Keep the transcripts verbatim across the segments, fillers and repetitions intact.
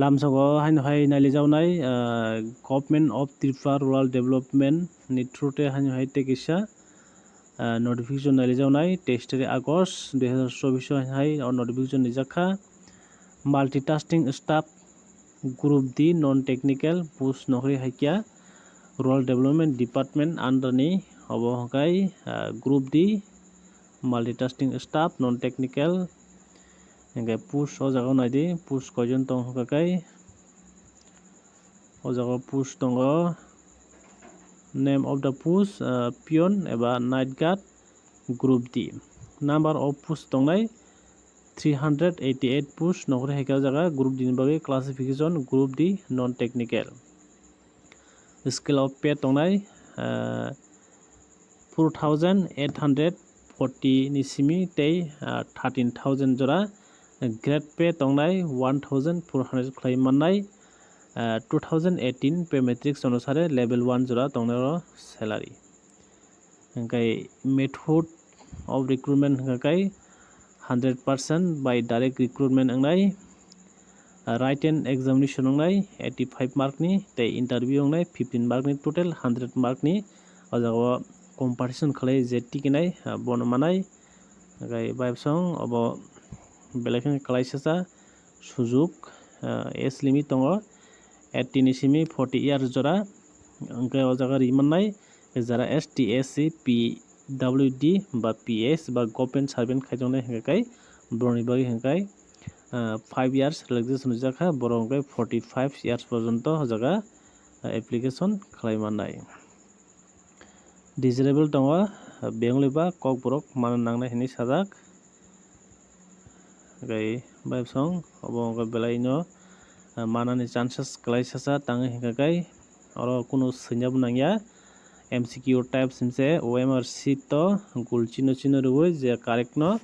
Lamsogo haino hai nailijaunai, ah, Government of Tripura Rural Development ni through te haino hai tei kisa, ah, notification nailijaunai teis tarik August dui hazar chobbish o hai o notification rijak kha. Multitasking staff group D non technical post nokri hai kya Rural Development Department under ni obo hwnkhe, ah, group D multitasking staff non technical. Hingke post o jaga o naidi, post koijon tong hwnkha khe, o jaga o post tongo, name of the post, ah, peon eba night guard, group D. Number of post tongnai three hundred eighty eight post nokri hai khe o jaga group D ni bagwi classification group D non technical. Scale of pay tongnai, ah, four thousand eight hundred forty ni simi tei, ah, thirteen thousand jora. Grade pay tongnai one thousand four hundred khlai mannai, ah, two thousand eighteen pay matrix onusare level one jora tongnai oro salary. Hingkai method of recruitment hingka kai hundred percent by direct recruitment wngnai, written examination wngnai eighty five mark ni, tei interview wngnai fifteen mark ni, total hundred mark ni. O jaga o competition khlai je tikinai, ah, bono manai. Hingkai bai bwsong obo belai kheno kwlai sasa sujuk, ah, age limit tongo eighteen ni simi forty years jora. Hingke o jaga ri mannai jara S T, S C, P W D ba P S ba government servant khaijaknai hingka kai borokni bagwi hingka kai, ah, five years relaxation rijak kha, borok hingka kai forty five years porjonto o jaga, ah, application khlai mannai. Desirable tongo, ah, bengli ba kokborok mana nangnai hinwi sajak. Hingke bai bwsong obo hingke belai no, ah, manani chances kwlai sasa tangwi hingka kai oro kunu swingyabo nangya. M C Q type simse O M R sheet o gul chino chino rwui je correct no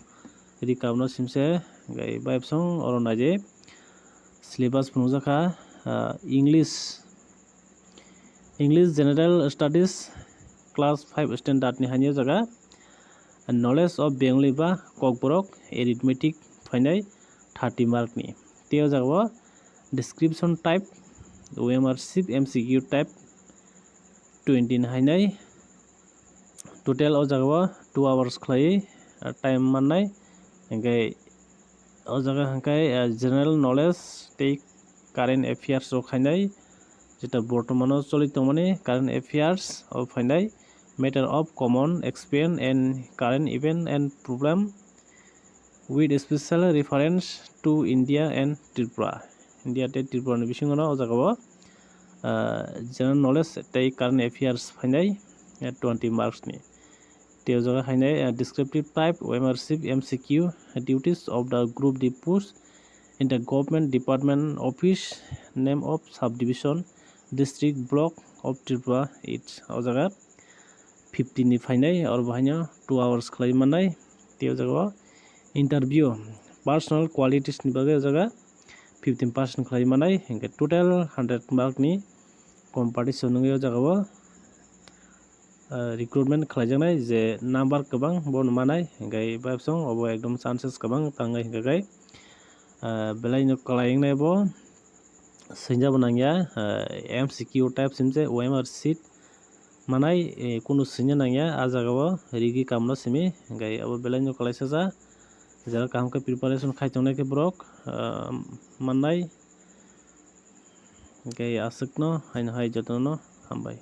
rikap no simse. Hingke bai bwsong oro naidi syllabus phunukjak kha, ah, English, English General Studies class five standard ni hani o jaga knowledge of Bengali ba kokborok arithmetic phainai thirty mark ni. Tei o jaga o description type, O M R sheet M C Q type twenty ni hainai. Total o jaga o two hours khlaiwi, ah, time mannai. Hingke o jaga hingke, ah, general knowledge tei current affairs rok khainai, jeta bortomano choli tongmani current affairs o phainai, matter of common experience and current event and problem with special reference to India and Tripura. India tei Tripura ni bisingo no o jaga o, ah, general knowledge tei current affairs phainai, ah, twenty marks ni. Tei o jaga hainai, ah, descriptive type, O M R sheet M C Q, duties of the group D post in the government department office, name of subdivision, district, block of Tripura, it. O jaga fifteen ni phainai, oro bo haino two hours khlai mannai. Tei o jaga o interview, personal qualities ni bagwi o jaga fifteen percent khlai mannai, hingke total hundred mark ni competition wngwi o jaga o, ah, recruitment khlaijaknai je number kwbang bono manai, hingke bai bwsong obo ekdom chances kwbang tangnai hingka kai, ah, belai no kwlai wngnai bo. Swngjabo nangya, ah, M C Q type simse O M R sheet manai, eh, kunu swngya nangya, ah jaga o rigi kamno simi, hingke abo belai no kwlai sasa, jara kaham khe preparation khai tongnai khe borok, ah, mannai, hingke aswkno haino hai jotono hambai.